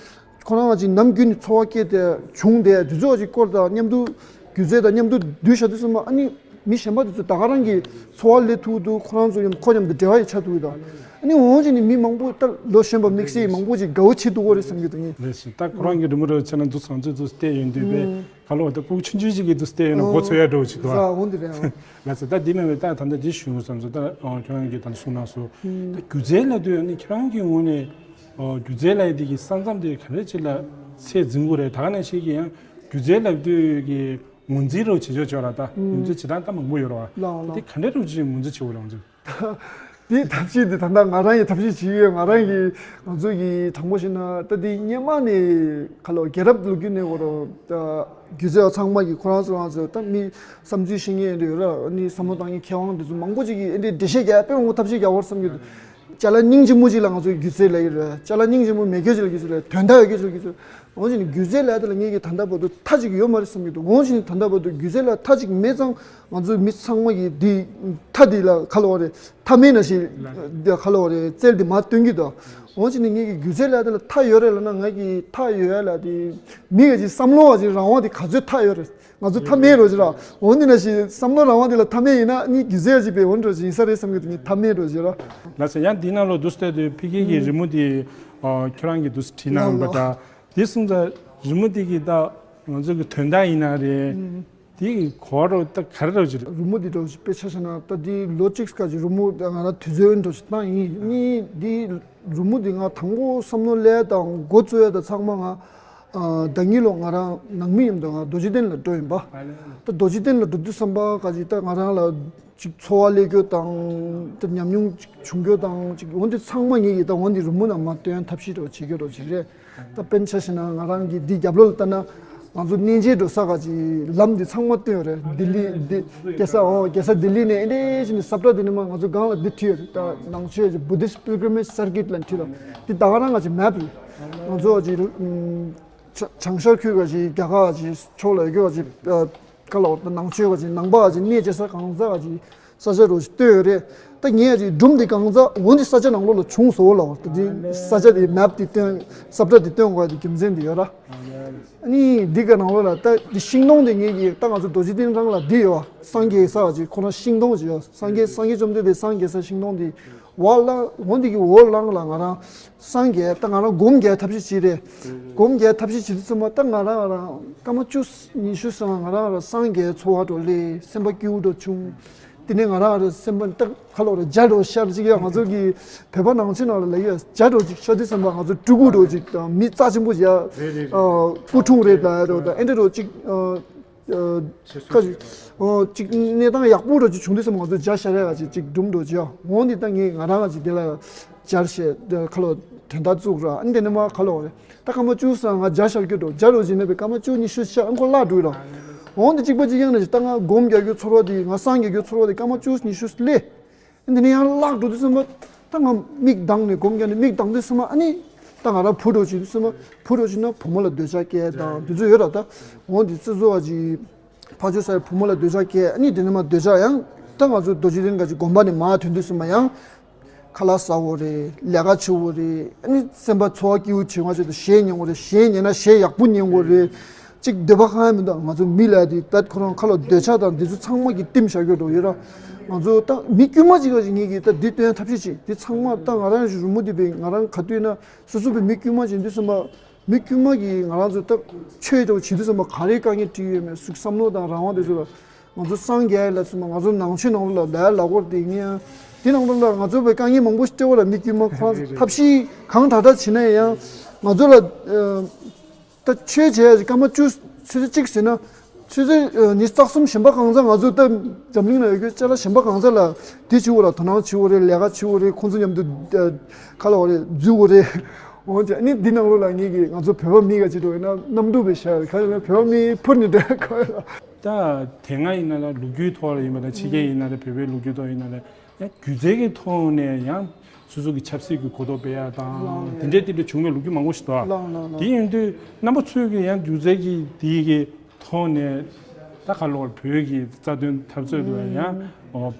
ཁོ་རང་ག་ཅིག་ནམ་རྒྱུན་ནས་འཚོ་བ་སྐྱེལ་ཏེ་བྱུང་དེ་དུས་ཚོད་ཅིག་སྐོར་དང་མཉམ་དུ་སྒྱུ་རྩལ་དང་མཉམ་དུ་སྡོད་བཞག་དུས་ཙམ་པ་ཨ་ནི་མི་གཞན་པ་དེ་ཚོ་ད་ག་རང་གི་འཚོ་བ་ལས་ཐུབ་འདུག་ཁོ་རང་ཚོ་མཉམ་ཁོ་མཉམ་དུ་འབྲེལ་བ་ཡི་ཆགས་ཐུབ་ཀྱི་འདུག་ཨ་ནི་འོ་ཅིག་ནི་མི་མང་པོ་ད་ལོ་གཞོན་པ་དམིགས་བསལ་མང་པོ་ཅིག་དགའ་བོ་བྱེད་ཐུབ་ཀྱི་རེད་བསམ་གྱི་འདུག་ངས། རེད་ཤག་ད་ཁོ་རང་གི་རི་མོ་རེ་བྱས་ན་འདུག་སང་ཚོད་འདུག་བལྟས་ཡོང་དུས་པས། ག་ལོ་ད་ཕྲུ་གུ་ཆུང་ཆུང་ཞིག་གིས་དུ་བལྟས་ཡོད་ན་མགོ་ཚོས་ཡ་འགྲོ་ཞིག་འདུག་ཨ། འོ་འདི་རེད་ཨ། ལགས་སོ། ད་འདི་མེད་པའི་ད་ད་ལྟ་འདི་ཞུ་དགོས་བསམ་སོང་། ད་ཁྱེད་རང་གིས་ད་གསུངས་གནང་སོང་། ད་སྒྱུ་རྩལ་ལབ་དུས་ནི་ཁྱེད་རང་གི་ངོས་ནས་སྒྱུ་རྩལ་ལབ་ཡ་འདི་གི་ས་མཚམས་དེ་ག་རེ་ཅིག་ལ་ཚད་འཛིན་དགོས་རེད། ད་ག་ནང་བཞིན་གྱི་ཡང་སྒྱུ་རྩལ་ལབ་དུས་ཀྱི་ངོས་འཛིན་རོགས་བྱེད་ཆོག་ཆོག་ར། ད་ངོས་འཛིན་བྱེད་སྟངས་ད་མང་པོ་ཡོད་ར་བ། ལགས་ལགས། དེ་ག་འདྲ་རོགས་ཅིག་ངོས་འཛིན་བྱེད་དགོས་རེད་ང་ཚོས། དེའི་ཐབས་ཤེས་དེ་ད་ལྟ་ང་རང་གིས་ཐབས་ཤེས་བྱེད་ཀྱི་ཡོད། ང་རང་གིས་ང་ཚོ་གི་དྲང་པོ་བཤད་ན་ད་དེ་སྔོན་མ་ནས་ག་ལོ་རྒྱལ་རབས་ལོ་རྒྱུས་ནས་འོ་རོ་ད་སྒྱུ་རྩལ་བ་ཚང་མ་གིས་ཁོ་རང་ཚོ་རང་ཚོ་ད་མི་བསམ་ཚུལ་ཤེས་མཁན་རེད་ཡོད་ར། ནི་བསམ་བློ་བཏང་མཁན་མཁས་དབང་དེ་ཚོ་མང་པོ་ཅིག་གིས་ཨེ་འདྲའི་འགྲེལ་བཤད་རྒྱག་དཔེ་མང་པོ་ཐབས་ཤེས་རྒྱག་བར་བསམ་གྱི་འདུག་ཅ་ལག་སྙིང་རྗེ་མོ་ཅིག་ལ་ང་ཚོ་སྒྱུ་རྩལ་ལབ་ཀྱི་རེད། ཅ་ལག་སྙིང་རྗེ་མོ་མེད་མཁན་ཅིག་ལ་སྒྱུ་རྩལ་ལབ། དོན་དག་ཡོད་མཁན་ཅིག་ལ་སྒྱུ་རྩལ། འོ་ཅིག་ནི་སྒྱུ་རྩལ་ལབ་ཡ་དེ་ལ་ངེད་ཀྱིས་ད་ལྟ་བར་དུ་མཐའ་གཅིག་ཡོད་མ་རེད་བསམ་གྱི་འདུག་འོ་ཅིག་ནི་ད་ལྟ་བར་དུ་སྒྱུ་རྩལ་ལ་མཐའ་གཅིག་མེད་ཙང་ང་ཚོ་མི་ཚང་མ་གིས་འདི་མཐའ་འདི་ལ་ག་ལབ་དགོས་རེད། མཐའ་མེད་ནང་བཞིན་འདི་ག་ལབ་དགོས་རེད། རྩལ་འདི་མར་སྟོན་གྱི་འདུག་འོ་ཅིག་ནི་ངེད་ཀྱིས་སྒྱུ་རྩལ་ལབ་ཡ་དེ་ལ་མཐའ་ཡོད་རེད་ལབ་ན་ངེད་ཀྱིས་མཐའ་ཡོད་ཡ་ལ་དེ་མི་ག་ཅིག་བསམ་བློ་ག་ཅིག་རང་དབང་དེ་ག་ཚོད་མཐའ་ཡོད་རེད། ང་ཚོ་མཐའ་མེད་འགྲོ་ཅིག་ར། འོ་འདི་ནང་བཞིན་བསམ་བློ་རང་དབང་དེ་ལ་མཐའ་མེད་ཡིན་ན་ནི་སྒྱུ་རྩལ་ཅིག་པའི་འོ་འདྲ་ཅིག་ཡིན་ས་རེད་བསམ་གྱི་འདུག་ངས་མཐའ་མེད་འགྲོ་ཅིག་ར། ལགས་སོ། ཡང་འདི་ནང་ལོགས་འདུག་སྟེ་དུས་ཕ་གི་གི་རི་མོ་དེ་ཨ་ཁྱོད་རང་གིས་འདུག་བྲིས་གནང་པ་འདྲ། དེ་སོང་ཙང་རི་མོ་དེ་གི་ད་ང་ཚོ་གི་དོན་དག་ཡིན་ན་རེད། དེ་གི་གོ་བ་རོ་ད་ག་རེ་རོ་ཅིག་རེད། རི་མོ་དེ་འདྲ་ཞིག་དཔེ་ཆ་བཞག་ན་ད་དེ་ལོ་གཅིག་ཀ་ཅིག་རི་མོ་ང་རང་དུས་ཚོད་འདྲ་ཞིག་བཏང་ཡིན། གཉིས་དེ་རི་མོ་དེ་ང་དང་པོ་བསམ་བློ་སླེབས་དང་འགོ་བཙུགས་ཡ་དང་ཚང་མ་ང་ཨ་ཟླ་ཉིན་ལོ་ང་རང་ནང་མི་མཉམ་དུ་ང་རྡོ་རྗེ་གདན་ལ་འགྲོ་ཡིན་པ། ད་རྡོ་རྗེ་གདན་ལ་འགྲོ་དུས་ཙམ་པ་ཀ་ཅིག་ད་ང་རང་ལ་ཅིག་ཚོར་བ་སླེབས་རྒྱུ་དང་ད་ཉམས་མྱོང་ཅིག་བྱུང་རྒྱུ་དང་ཅིག་འོ་འདི་ཚང་མ་ངེད་ཀྱིས་ད་འོ་འདི་རི་མོ་ནང་མར་སྟོན་ཐབས་ཤེས་རོགས་བྱེད་རྒྱུ་རོགས་བྱེད་རེད། ད་དཔེར་ན་ཆ་བཞག་ན་ང་རང་གི་འདི་རྒྱབ་ལོགས་ལ་ལྟ་ན་ང་ཚོ་གནས་མཇལ་འགྲོ་ས་ག་ཅིག་ལམ་འདི་ཚང་མ་སྟོན་ཡོད་རེད། ལྡི་ལི་འདི་རྒྱལ་ས་འོ་རྒྱལ་ས་ལྡི་ལི་ནས་ཨེ་འདྲས་ཞིག་ནས་ས་བཀྲ་འདི་ནས་མར་ང་ཚོ་སྒང་ལ་འདི་བྲིས་ཡོད་རེད། ད་ནང་ཆོས་ཀྱི་Buddhist Pilgrimage Circuit ལ་བྲིས་ཡོད། འདི་ད་ག་རང་ང་ཅིག་མེབ་ཡིན། ང་ཚོ་ག་ཅིག་བྱང་ཤར་ཁུལ་ག་ཅིག་རྒྱ་གར་ག་ཅིག་ཕྱོགས་ལ་ཡོད་རྒྱུ་ག་ཅིག་ག་ལ་བར་དུ་ནང་ཆོས་ག་ཅིག་ནང་པ་ག་ཅིག་གནས་བྱེད་ས་གང་ས་ག་ཅིག་ས་ཆ་རུ་ཞིག་སྟོན་ཡོད་རེད། ད་ངས་ཅིག་སྒྲུང་འདི་གང་ས་འོ་འདི་ས་ཆ་ནང་ལོགས་ལ་བྱུང་སོང་ལ་བར་དུ་འདི་ས་ཆ་འདི་མེབ་འདི་སྟོན་ས་བཀྲ་འདི་སྟོན་དགོས་ཡ་འདི་རྒྱུ་མཚན་འདི་ཡོད་ར། ཨ་ནི་འདི་ག་ནང་ལོགས་ལ་ད་འདི་ཤིང་སྡོང་འདི་ངས་ཀྱིས་ད་ང་ཚོ་རྡོ་རྗེ་གདན་རང་ལ་འདི་ཡོད་སངས་རྒྱས་ས་ག་ཅིག་ཁོ་རང་ཤིང་སྡོང་ཅིག་ཡོད། སངས་རྒྱས་སངས་རྒྱས་བཅོམ་ལྡན་འདས་སངས་རྒྱས་ས་ཤིང་སྡོང་འདི་འོ་ལ་འོ་འདི་གི་འོ་ལང་ལ་ང་རང་སངས་རྒྱས་ད་ང་རང་སྒོམ་རྒྱག་ཐབས་ཤེས་བྱེད་རེད། སྒོམ་རྒྱག་ཐབས་ཤེས་བྱེད་དུས་ཙམ་པ་ད་ང་རང་ང་རང་སྐར་མ་བཅུ་ཉི་ཤུ་སོང་ང་རང་ང་རང་སངས་རྒྱས་ཚོར་བ་འགྲོ་ལེ་སེམས་པ་སྐྱིད་པོ་འགྲོ་བྱུང་། དེ་ནས་ང་རང་རེ་སེམས་པ་ཏག་ཁ་ལོ་རེ་རྒྱ་རོ་ཤར་ཅིག་ཡ། ང་ཚོ་གི་བོད་པ་ནང་ཆེན་ནང་ལ་ལ་ཡ་རྒྱ་རོ་ཅིག་ཤར་དུས་ཙམ་པ་ང་ཚོ་སྤྲུལ་སྐུ་རོ་ཅིག་དང་མི་རྩ་ཆེན་པོ་ཡ། རེད་རེད་རེད། ཨ་སྐུ་འཁྲུངས་རེད་ལ་ཡ་རོ་དང་ཨེ་འདྲ་རོ་ཅིག་ཨ། ཁ་ཅིག་ཨོ་ཅིག་གནས་སྟངས་ཡག་པོ་འདྲ་ཅིག་བྱུང་དུས་ཙམ་ང་ཚོ་རྒྱ་ཤར་ཡ་ཅིག་ཅིག་སྒྲུང་འདྲ་ཅིག་ཡ། འོང་འདི་ད་ངས་ང་རང་ཅིག་དེ་ལ་རྒྱ་ཤར་ཁ་ལོ་དོན་དག་བཙུགས་ར། ཨ་འདི་ནས་མ་ཁ་ལོ་རེད། ད་སྐར་མ་བཅུ་ཙམ་ང་རྒྱ་ཤར་རྒྱུ་འགྲོ། རྒྱ་རོ་ཅིག་ནས་པའི་སྐར་མ་བཅུ་ཉི་ཤུ་ཤར་ཨང་ཁོ་བརླག་འགྲོ་ར། འོང་འདི་གཅིག་པ་གཅིག་ཡང་ནས་ད་ང་སྒོམ་རྒྱག་རྒྱུ་ཚོར་བ་དེ་ང་བསང་རྒྱག་རྒྱུ་ཚོར་བ་དེ་སྐར་མ་བཅུ་ཉི་ཤུ་སླེབས། འདི་ནས་ཡང་བརླག་འགྲོ་དུས་ཙམ་པ་ད་ང་མིག་གདངས་ནས་སྒོམ་རྒྱག་ནས་མིག་གདངས་དུས་ཙམ་པ་ཨ་ནི་ད་ང་རང་བུ་འགྲོ་བྱེད་དུས་ཙམ་པ་བུ་འགྲོ་བྱེད་ན་བུ་མོ་ལ་འདོད་ཆགས་སྐྱེ་དང་དེ་ཚོ་ཡོད་ར། ད་འོང་འདི་ཙི་ཙོ་བ་ཅིག་ཕ་ཆོས་ས་བུ་མོ་ལ་འདོད་ཆགས་སྐྱེ། ཨ་ནི་དེ་ནས་མ་འདོད་ཆགས་ཡང་ད་ང་ཚོ་རྡོ་རྗེ་གདན་ག་ཅིག་དགོན་པ་ནས་མར་ཐོན་དུས་ཙམ་པ་ཡང་ཁ་ལག་ཟ་དགོས་རེད། ལས་ཀ་བྱེད་དགོས་རེད། ཨ་ནི་སེམས་པ་ཚོར་བ་སྐྱིད་པོ་བྱེད་མ་བྱེད་དུ་གཞས་ཉན་དགོས་རེད། གཞས་ཉན་ན་གཞས་ཡག་པོ་ཉན་དགོས་རེད། གཅིག་འདོད་པ་གང་ཡང་མི་འདུག་ང་ཚོ་མི་ལ་དེ་ད་ཁོ་རང་ཁ་ལོ་འདོད་ཆགས་དང་འདི་ཚོ་ཚང་མ་གི་རྟིང་བཞག་རྒྱུ་འགྲོ་ཡོད་ར། ང་ཚོ་ད་མི་དཀྱུས་མ་ཅིག་ག་ཅིག་ངེད་ཀྱིས་ད་འདི་སྟོན་ཐབས་ཤེས་བྱེད། འདི་ཚང་མ་ད་ང་རང་རི་མོ་འདི་བས་ང་རང་ག་དུས་ན་སོ་སོ་བས་མི་དཀྱུས་མ་ཅིག་འདི་སེམས་པ་མི་དཀྱུས་མ་གིས་ང་རང་ཚོ་ད་ཆོས་དང་བྱེད་དུས་སེམས་པ་ག་རེ་དཀའ་ངལ་འཕྲད་ཡོད་མེད་སུག་བསམ་བློ་དང་རང་དབང་དེ་ཚོ་ལ་ང་ཚོ་སངས་རྒྱས་ལ་སེམས་པ་ང་ཚོ་ནང་ཆོས་ནང་ལོགས་ལ་ལས་ལ་སྐོར་དེ་ངེས་ཡང་འདི་ནང་ལོགས་ལ་ང་ཚོ་བས་དཀའ་ངལ་མང་པོ་ཞིག་སྤྲད་བ་ལ་མི་དཀྱུས་མ་ཁོ་རང་ཚོ་ཐབས་ཤེས་གང་དྲག་དྲག་བྱེད་ན་ཡང་ང་ཚོ་ལ་ད་ཆོས་བྱས་སྐར་མ་བཅུ་ཆུ་ཚོད་གཅིག་ཟིན་ན་ཆུ་ཚོད་ཉི་ཤུ་རྩ་གསུམ་གཞན་པ་གང་ཚང་ང་ཚོ་ད་འཛམ་གླིང་ལ་ཡོད་རྒྱུ་ཅ་ལག་གཞན་པ་གང་ཚང་ལ་དེ་བྱེད་དགོས་ར། དོ་སྣང་བྱེད་དགོས་རེད། ལས་ཀ་བྱེད་དགོས་རེད། ཁོང་ཚོ་མཉམ་དུ་ཁ་ལ་བ་རེད་འཛུལ་དགོས་རེད། འོན་ཀྱང་ནི་འདི་ནང་ལོགས་ལ་ངེད་ཀྱིས་ང་ཚོ་བོད་པ་མི་ག་ཅིག་འགྲོ་ཡིན་ན་གནམ་གྲུ་བས་ཤར་ག་ཡིན་ན་བོད་པ་མི་འཕུར་ནས་འགྲོ་ཡ་ག་ཡོད་ལ། ད་དེ་སྔ་ཡིན་ན་ལ་ལོ་རྒྱུས་ཐོག་ལ་ཡིན་པ་དང་ཕྱི་རྒྱལ་ཡིན་ན་ལ་བོད་པའི་ལོ་རྒྱུས་ཐོག་ཡིན་ན་ལ་ཡང་སྒྱུ་རྩལ་གྱི་ཐོག་ནས་ཡང་སོ་སོ་གི་ཆབ་སྲིད་ཀྱི་གོ་རྟོགས་སྤེལ་ཡ་དང་དེ་འདྲའི་དེ་འདྲ་བྱུང་བའི་ལོ་རྒྱུས་མང་པོ་ཞིག་འདུག་ལགས་ལགས་ལགས། དེ་ཡིན་དུས་རྣམ་པ་ཚོས་ཀྱི་ཡང་སྒྱུ་རྩལ་གྱི་དེའི་གི་ཐོག་ནས་ད་ག་ལོར་བོད་ཀྱི་རྩ་དོན་འཐབ་རྩོད་དུ་ཡང་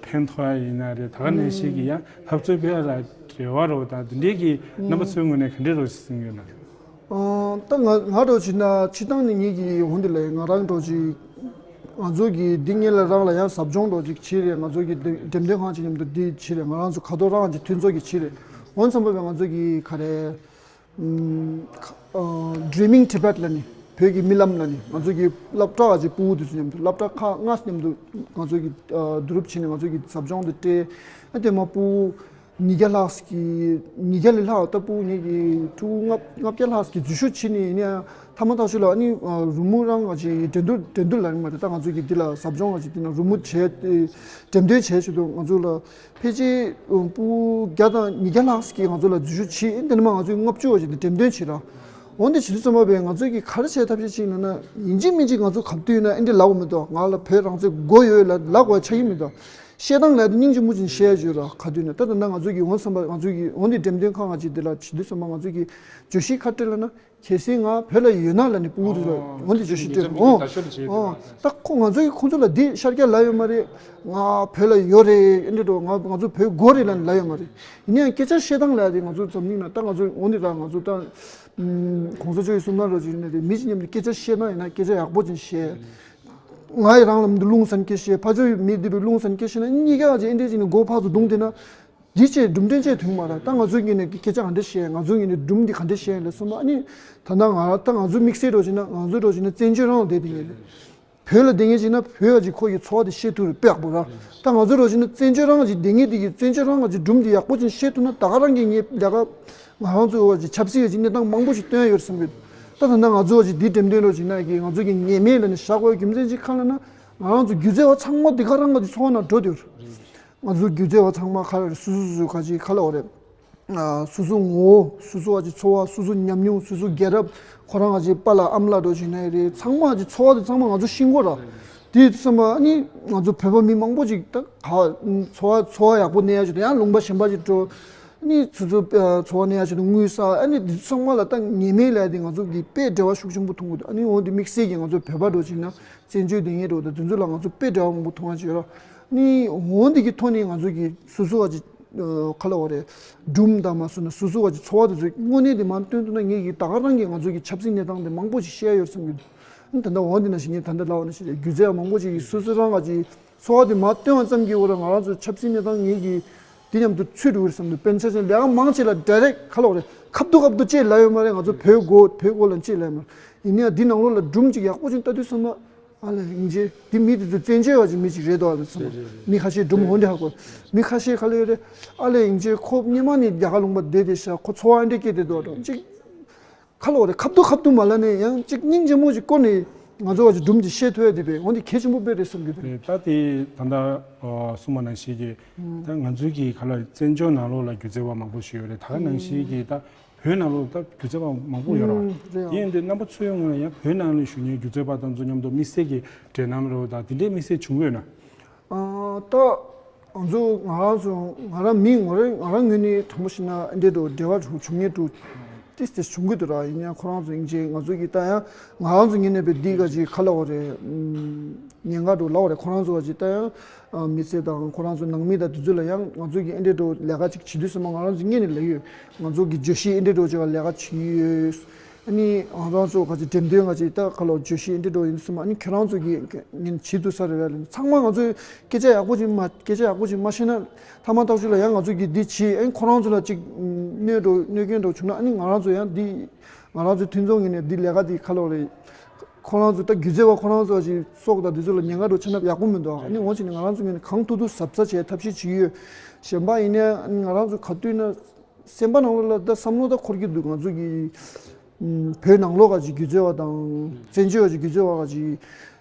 ཕན་ཐོགས་ཡ་ཡིན་ན་རེད། ད་ག་ནང་བཞིན་གྱི་ཡང་འཐབ་རྩོད་སྤེལ་ཡ་ལ་འབྲེལ་བ་རོགས་དང་དེ་འདྲའི་གི་རྣམ་པ་ཚོའི་ངོས་ནས་ག་འདྲའི་རོགས་ཞིག་ཟིན་ཡོད་ན། ཨ། ད་ང་ང་འདྲ་བྱས་ན་སྤྱིར་བཏང་ནས་ངེད་ཀྱི་འོང་འདི་ལས་ང་རང་འདྲ་བྱས་ང་ཚོ་གི་འདི་ངེད་ལ་རང་ལ་ཡང་ཟབ་སྦྱོང་འདྲ་ཅིག་བྱས་རེད། ང་ཚོ་གི་འདི་འགྲེམས་སྟོན་ཁང་ཅིག་མཉམ་དུ་འདི་བྱས་རེད། ང་རང་ཚོ་ཁ་ཐོག་རང་གི་མཐུན་ཚོགས་ཀྱི་བྱས་རེད། འོང་ཙམ་པ་བས་ང་ཚོ་གི་ག་རེ་ཨམ་ཨ་Dreaming Tibet ལ་ནི་བོད་ཀྱི་རྨི་ལམ་ལ་ནི་ང་ཚོ་གི་སློབ་གྲྭ་ག་ཅིག་ཕྲུ་གུ་དེ་ཚོ་མཉམ་དུ་སློབ་གྲྭ་ཁག་ལྔ་མཉམ་དུ་ང་ཚོ་གི་ཨ་བསྡུ་རུབ་བྱས་ནས་ང་ཚོ་གི་ཟབ་སྦྱོང་དེ་སྤྲད། ཨ་དེ་མ་ཕྲུ་གུ་ཉིས་བརྒྱ་ལྷག་ཅིག་གིས་ཉིས་བརྒྱ་ལས་ལྷག་ལྟ་བུ་ངེད་ཀྱིས་ཕྲུ་གུ་ལྔ་ལྔ་བརྒྱ་ལྷག་ཅིག་གིས་འཛུལ་ཞུགས་བྱས་ནས་ཡིན་ན་ཡང་མཐའ་མ་ཐག་ཆོད་ལ་ཨ་ནི་རི་མོ་རང་ང་ཅིག་འགྲན་བསྡུར་འགྲན་བསྡུར་ལ་རིང་མ་རེད། ད་ང་ཚོ་གིས་འདི་ལ་ཟབ་སྦྱོང་ང་ཅིག་འདི་ན་རི་མོ་བྱས་ཏེ་འགྲེམས་སྟོན་བྱས་བྱས་དུས་ང་ཚོ་ལ་ཕལ་ཆེར་ཕྲུ་གུ་བརྒྱ་དང་ཉིས་བརྒྱ་ལྷག་ཅིག་གིས་ང་ཚོ་ལ་འཛུལ་ཞུགས་བྱས། འདི་ནས་མ་ང་ཚོས་ལྔ་བཅུ་བ་ཅིག་འདི་འགྲེམས་སྟོན་བྱས་ར། འོན་ཏེ་བྱེད་དུས་ཙམ་པ་བས་ང་ཚོ་གིས་ག་རེ་བྱས་ཐབས་ཤེས་ཅིག་ལབ་ན་ཡིན་གཅིག་མིན་གཅིག་ང་ཚོ་ག་དུས་ཡིན་ན་ཨེ་འདྲ་ལབ་དགོས་མི་འདུག་ང་ལ་བོད་རང་བཙན་དགོས་ཡོད་ལ་ལབ་དགོས་ཆགས་ཀྱི་མི་འདུག་བཤད་སྟངས་ལ་དེ་སྙིང་རྗེ་མོ་ཅན་བཤད་ཡ་བརྗོད་ར་ག་དུས་ནས་ད་ད་ན་ང་ཚོ་གི་འོང་བསམ་པ་ང་ཚོ་གི་འོང་དེ་འགྲེམས་སྟོན་ཁང་ང་ཅིག་དེ་ལ་བྱེད་དུས་བསམ་པ་ང་ཚོ་གི་བརྗོད་གཞི་ཁ་བྲལ་ལ་ན་གལ་སྲིད་ང་བོད་ལ་ཡོད་ན་ལ་ནི་ཕྲུ་གུ་དེ་ལ་འོང་དེ་བརྗོད་གཞི་སྤྲད་རོགས་ད་ཁོ་ང་ཚོ་གི་ཁོང་ཚོ་ལ་དེ་ཤར་རྒྱག་ལ་ཡོད་མ་རེད། ང་བོད་ལ་ཡོད་རེད་ཨེ་འདྲ་འགྲོ་ང་ང་ཚོ་བོད་དགོས་རེད་ལ་ནི་ལ་ཡོད་མ་རེད། ཡིན་ན་ཡང་སྐད་ཆ་བཤད་སྟངས་ལ་དེ་ང་ཚོ་འཛམ་གླིང་ན་ད་ང་ཚོ་འོང་དེ་ལ་ང་ཚོ་ད་གོང་ས་མཆོག་གི་གསུང་སྟངས་རོགས་ཅིག་ཡིན་ན་རེད། མི་ཅིག་མཉམ་དུ་སྐད་ཆ་བཤད་སྟངས་ཡིན་ན་སྐད་ཆ་ཡག་པོ་ཅིག་བཤད། ང་ཡི་རང་ལམ་དུ་རླུང་སན་སྐད་བཤད། ཕ་ཆོས་མི་འདི་པའི་རླུང་སན་སྐད་བཤད་ན་གཉིས་ཀ་ཅིག་ཨེ་འདྲས་ཅིག་ནས་མགོ་ཕར་ཚུར་བརྡུངས་བསྡད་ན། འདི་ཅིག་སྒྲུང་དྲན་ཅིག་ཐུང་མ་ར། ད་ང་ཚོའི་ངོས་ནས་སྐད་ཆ་ག་འདྲ་བཤད། ང་ཚོའི་ངོས་ནས་སྒྲུང་འདི་ག་འདྲ་བཤད་ལ་སོང་ན་ཨ་ནི། ད་ལྟ་ང་ད་ང་ཚོའི་དམིགས་བསལ་རོགས་བྱས་ན་ང་ཚོའི་རོགས་བྱས་ན་བཙན་བྱོལ་རང་ལ་བསྡད་བསྡད་ངེས་རེད། བོད་ལ་བསྡད་མཁན་ཅིག་ན་བོད་ཀྱི་ཁོ་ཡི་འཚོ་བ་དེ་ཤེས་ཐུབ་རེད་དཔེ་ཡག་པོ་ར། ད་ང་ཚོ་རོགས་བྱས་ན་བཙན་བྱོལ་རང་གི་བསྡད་མཁན་དེ་གི་བཙན་བྱོལ་རང་གི་སྒྲུང་དེ་ཡག་པོ་ཅིག་ཤེས་ཐུབ་ན་ད་ག་རང་གི་ངའི་ལས་ཀ་ང་རང་ཚོའི་བ་ཅིག་ཆབ་སྲིད་བ་ཅིག་གནས་སྟངས་མང་པོ་ཞིག་སྟོན་ཡོད་བསམ་གི། ད་ད་ལྟ་ང་ཚོ་བ་ཅིག་འདི་འགྲེམས་སྟོན་རོགས་བྱས་ན་གི་ང་ཚོ་གི་ཉེས་མེད་ལ་ནི་བཞག་དགོས་རྒྱུ་མཚན་ཅིག་གང་ལ་ན་ང་རང་ཚོ་སྒྱུ་རྩལ་བ་ཚང་མ་དེ་ག་རང་གི་འཚོ་བ་ནང་འགྲོ་དེ་རེད། ང་ཚོ་སྒྱུ་རྩལ་བ་ཚང་མ་ཁ་ལ་རེད། སུ་སུ་སུ་ག་ཅིག་ཁ་ལ་བ་རེད། སོ་སོ་ངོ་བོ་སོ་སོ་བ་ཅིག་འཚོ་བ་སོ་སོ་ཉམས་མྱོང་སོ་སོ་རྒྱལ་རབས་ཁོ་རང་བ་ཅིག་པཱ་ལགས་ཨ་མ་ལགས་འགྲོ་བྱས་ན་རེད། ཚང་མ་བ་ཅིག་འཚོ་བ་དེ་ཚང་མ་ང་ཚོ་ཤེས་དགོས་ར། དེ་ཡིན་དུས་ཙམ་པ་ཨ་ནི་ང་ཚོ་བོད་པ་མི་མང་པོ་ཅིག་ད་ག་འཚོ་བ་འཚོ་བ་ཡག་པོ་གནས་ཡ་ཅིག་དང་ཡང་ལུང་པ་གཞན་པ་ཅིག་འགྲོ། ཨ་ནི་སོ་སོ་འཚོ་བ་གནས་ཡ་ཅིག་དང་དངུལ་བསགས་ཨ་ནི་དེ་ཚང་མ་ལ་ད་ཉེས་མེད་ལས་དེ་ང་ཚོ་གི་དཔེ་འབྲེལ་བ་ཤུགས་ཆེན་པོ་མཐོང་གི་འདུག་ཨ་ནི་འོ་དེ་དམིགས་བསལ་གྱི་ང་ཚོ་བོད་པ་འགྲོ་བྱས་ན་བཙན་བྱོལ་སྡོད་མཁན་འགྲོ་དང་དེ་ཚོ་ལ་ང་ཚོ་དཔེ་འབྲེལ་བ་མང་པོ་མཐོང་ཡ་ཅིག་ཡོད་ར། ཨ་ནི་འོ་དེ་གི་ཐོག་ནས་ང་ཚོ་གི་སོ་སོ་བ་ཅིག་ཁ་ལ་བ་རེད། སྒྲུང་དང་མ་སོང་ན་སོ་སོ་བ་ཅིག་འཚོ་བ་དེ་ཚོ་དངོས་གནས་དེ་མར་སྟོན་ཐུབ་ན་ངེད་ཀྱིས་ད་ག་རང་གིས་ང་ཚོ་གི་ཆབ་སྲིད་གནས་སྟངས་དེ་མང་པོ་ཞིག་ཤེས་ཡ་ཡོད་བསམ་གྱི་འདུག་ད་ལྟ་འོ་འདི་ན་ཞིག་ངས་ད་ལྟ་ལབ་པ་ན་ཞིག་རེད། སྒྱུ་རྩལ་མང་པོ་ཅིག་གིས་སོ་སོ་རང་ག་ཅིག་འཚོ་བ་དེ་མར་སྟོན་པ་ཙམ་གྱིས་འོ་ར་ང་རང་ཚོ་ཆབ་སྲིད་གནས་སྟངས་ངེད་ཀྱིས་དེ་མཉམ་དུ་ཚུད་འགྲོ་གི་རེད་བསམ་འདུག་དཔེར་ན་ཆ་བཞག་ལས་ཀ་མང་ཆེ་ལ་ཌའི་རེག་ཁ་ལ་བ་རེད། ཁ་བསྡུ་ཁ་བསྡུ་ཅེས་ལབ་ཡོད་མ་རེད། ང་ཚོ་བོད་སྒོ་བོད་སྒོ་ལ་ཅེས་ལབ་ཡོད་མ་རེད། ཡིན་ནའང་འདི་ནང་ལོགས་ལ་སྒྲུང་ཅིག་ཡག་པོ་ཅིག་ལྟ་དུས་ཙམ་པ། ཨ་ལས་ཡིན་གྱི་འདི་མི་དེ་ཚོ་བཙན་བྱོལ་བ་ཅིག་མི་ཅིག་རེད་དོ་ཨ་ལས་ཚང་མ། རེད་རེད་རེད། མི་ཁ་ཤས་སྒྲུང་འོན་ཏེ་ཧ་གོ། མི་ཁ་ཤས་ག་ལ་ཡོད་རེད། ཨ་ལས་ཡིན་གྱི་ཁོ་སྙེ་མ་ནི་རྒྱ་གར་ལུང་པ་བསྡད་དེ་ཤག་ཁོ་འཚོ་བ་འདྲ་སྐྱེལ་དེ་དོ་འགྲོ་ཅིག་ཁ་ལོ་རེ་ཁབ་ཏུ་ཁབ་ཏུ་མ་ལ་ནས་ཡང་ཅིག་སྙིང་རྗེ་མོ་ཅིག་བསྐོར་ནས་ང་ཚོ་བ་ཅིག་སྒྲུང་ཅིག་བཤད་ཐུབ་ཡ་དེ་བས་འོན་ཏེ་གལ་ཆེན་པོ་དཔེ་རེད་བསམ་གྱི་འདུག་རེད། ད་དེ་ད་ལྟ་གསུངས་པ་ནང་བཞིན་གྱི་ད་ང་ཚོའི་གི་ག་ལ་བཙན་བྱོལ་ནང་ལོགས་ལ་སྒྱུ་རྩལ་བ་མང་པོ་ཞིག་ཡོད་རེད། ད་ག་ནང་བཞིན་གྱི་ད་བོད་ནང་ལོགས་ད་སྒྱུ་རྩལ་བ་མང་པོ་ཡོད་རེད་བ། ཨུམ། རེད། དེ་ཡིན་དུས་རྣམ་པ་ཚོའི་ངོས་ལ་ཡང་བོད་ནང་ལ་བཞུགས་མཁན་སྒྱུ་རྩལ་བ་དང་ཚོ་མཉམ་དུ་དམིགས་བསལ་གྱི་འབྲེལ་ལམ་རེད་བ། ད་དེ་འདྲའི་དམིགས་བསལ་བྱུང་ཡོད་ན། ཨ། ད་ང་ཚོ་ང་རང་ཚོ་ང་རང་མི་ངོ་རེ་ང་རང་ངོས་ནས་དྲང་པོ་བཤད་ན་ཨེ་འདྲས་འགྲོ་འབྲེལ་བ་བྱུང་བྱུང་ངེས་འགྲོ་ཏིས་ཏིས་བྱུང་གི་འདུག་ར། ཡིན་ཡང་ཁོ་རང་ཚོ་ཡིན་ཅེས་ང་ཚོ་གི་ད་ཡང་ང་རང་ཚོ་ངོས་ནས་བས་འདི་ག་ཅིག་ཁ་ལ་བ་རེད། ཉེན་ཁ་འགྲོ་ལ་བ་རེད། ཁོ་རང་ཚོ་ག་ཅིག་ད་ཡང་མི་ཚེ་དང་ཁོ་རང་ཚོ་ནང་མི་དང་དེ་ཚོ་ལ་ཡང་ང་ཚོ་གི་ཨེ་འདྲས་འགྲོ་ལས་ཀ་ཅིག་བྱེད་དུས་སོ་མ་ང་རང་ཚོ་ངོས་ནས་ལབ་ཡོད། ང་ཚོ་གི་བརྗོད་གཞི་ཨེ་འདྲས་འགྲོ་ཅིག་ལ་ལས་ཀ་བྱེད་ཡོད། ཨ་ནི་ང་རང་ཚོ་ག་ཅིག་འགྲེམས་སྟོན་ག་ཅིག་ད་ཁ་ལོ་བརྗོད་གཞི་ཨེ་འདྲས་འགྲོ་ཡིན་སོ་མ། ཨ་ནི་ཁྱེད་རང་ཚོ་གི་ངས་བྱེད་ཐུབ་ས་རེད་བས། ཚང་མ་ང་ཚོས་སྐད་ཆ་ཡག་པོ་ཅིག་མ་སྐད་ཆ་ཡག་པོ་ཅིག་མ་བཤད་ན་ཐ་མ་ཐག་གཅོད་ལ་ཡང་ང་ཚོ་གི་འདི་བྱེད། ཨ་ནི་ཁོ་རང་ཚོ་ལ་ཅིག་གནོད་འགྲོ་གནོད་སྐྱོན་འགྲོ་བྱུང་ན་ཨ་ནི་ང་རང་ཚོ་ཡང་འདི་ང་རང་ཚོ་མཐུན་ཚོགས་ངོས་ནས་འདི་ལས་ཀ་འདི་ཁ་ལོ་རེད། ཁོ་རང་ཚོ་ད་སྒྱུ་རྩལ་བ་ཁོ་རང་ཚོ་ཅིག་སྲོག་དང་འདི་ཚོ་ལ་ཉེན་ཁ་འགྲོ་ཆ་ན་ཡག་པོ་མི་འདུག་ཨ་ནི་འོང་ཕྱིན་ནས་ང་རང་ཚོ་ངོས་ནས་གང་ཐུབ་ཐུབ་གཟབ་གཟབ་བྱས་ཐབས་ཤེས་བྱེད་ཀྱི་ཡོད། གཞན་པ་ཡིན་ནའི་ང་རང་ཚོ་ག་དུས་ན་སེམས་པ་ནང་ལོགས་ལ་ད་བསམ་བློ་ད་འཁོར་གྱི་འདུག་ང་ཚོ་གི་ཨུམ། བོད་ནང་ལོགས་ག་ཅིག་སྒྱུ་རྩལ་བ་དང་བཙན་བྱོལ་བ་ཅིག་སྒྱུ་རྩལ་བ་ག་ཅིག་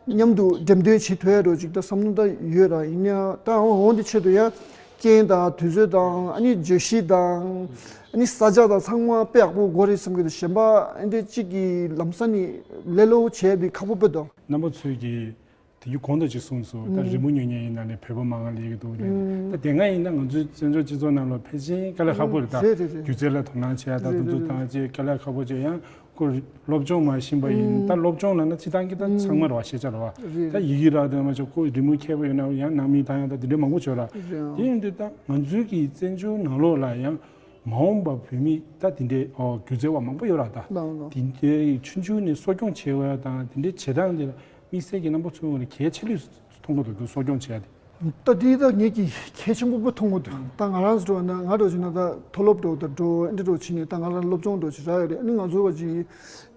མཉམ་དུ་འགྲེམས་སྟོན་བྱེད་ཐུབ་ཡ་འགྲོ་ཅིག་ད་བསམ་བློ་ད་ཡོད་ར། ཡིན་ཡང་ད་འོང་འོང་དེ་ཆེད་དུ་ཡང་རྐྱེན་དང་དུས་ཚོད་དང་ཨ་ནི་བརྗོད་གཞི་དང་ཨ་ནི་ས་ཆ་དང་ཚང་མ་དཔེ་ཡག་པོ་དགོས་རེད་བསམ་གྱི་འདུག་གཞན་པ་ཨ་འདྲས་གཅིག་གི་ལམ་སང་ནི་ལས་སླ་པོ་བྱས་དེ་ཁག་པོ་དཔེ་འདུག་རྣམ་པ་ཚོས་ཀྱིས་དེ་རྒྱུ་གོང་དུ་ཅིག་གསུངས་སོང་། ད་ཨུམ། རི་མོ་ཉོ་མཁན་ཡིན་ན་ནི་བོད་པ་མང་ང་ལས་ཀྱི་འདུག་རེད། ཨུམ། ད་དེ་སྔ་ཡིན་ན་ང་ཚོའི་བཙན་བྱོལ་སྤྱི་ཚོགས་ནང་ལ་ཕལ་ཆེར་དཀའ་ལས་ཁག་པོ་རེད། ད་རེད་རེད་རེད། སྒྱུ་རྩལ་ལ་དོ་སྣང་བྱེད་ཡ་ད་རེད་དུ་རེད་འཛུགས་རེད། བཏང་བྱས་དཀའ་ལས་ཁག་པོ་བྱས། ཡང་ཁོ་སློབ་སྦྱོང་མ་ཤེས་པ་ཡིན། ཨུམ། ད་སློབ་སྦྱོང་ལབ་ན་སྤྱི་བཏང་གི་ད་ཚང་མ་རེད་བ། ཤེས་བྱ་རེད་བ། རེད། ད་ཡི་གེ་རག་དང་མ་ཆོག་ཁོ་རི་མོ་མཁས་པོ་ཡོད་ན་ཡང་ནང་མི་དང་ཡང་ད་དེ་འདྲའི་མང་པོ་བྱོས་ར། རེད། དེ་ཡིན་དུས་ད་ང་ཚོའི་གི་བཙན་བྱོལ་ནང་ལོགས་ལ་ཡང་མ་འོངས་པ་བོད་མི་ད་དེ་འདྲའི་ཨོ་སྒྱུ་རྩལ་བ་མང་པོ་ཡོད་ར། ད་ལགས་ལགས། དེ་འདྲའི་ཆུང་ཆུང་ནས་གསོ་སྐྱོང་བྱེད་དགོས་ཡ་དང་དེ་འདྲའི་བྱེད་སྟངས་དེ་ལ་དམིགས་བསལ་གྱི་རྣམ་པ་ཚོའི་ངོས་ནས་གལ་ཆེ་ལོས་མཐོང་གི་འདུག་གསོ་སྐྱོང་བྱེད་ཡ་དེ། ད་འདི་ད་ངེད་ཀྱིས་གལ་ཆེན་པོ་དཔེ་མཐོང་གི་འདུག་ད་ང་རང་ཚོ་འགྲོ་ན་ང་འགྲོ་བྱས་ན་ད་མཐོ་སློབ་འགྲོ་ད་འགྲོ་ཨེ་འདྲ་འགྲོ་བྱས་ནས་ད་ང་རང་སློབ་སྦྱོང་འགྲོ་བྱེད་རག་ཡོད་རེད། ཨ་ནི་ང་ཚོ་བ་ཅིག་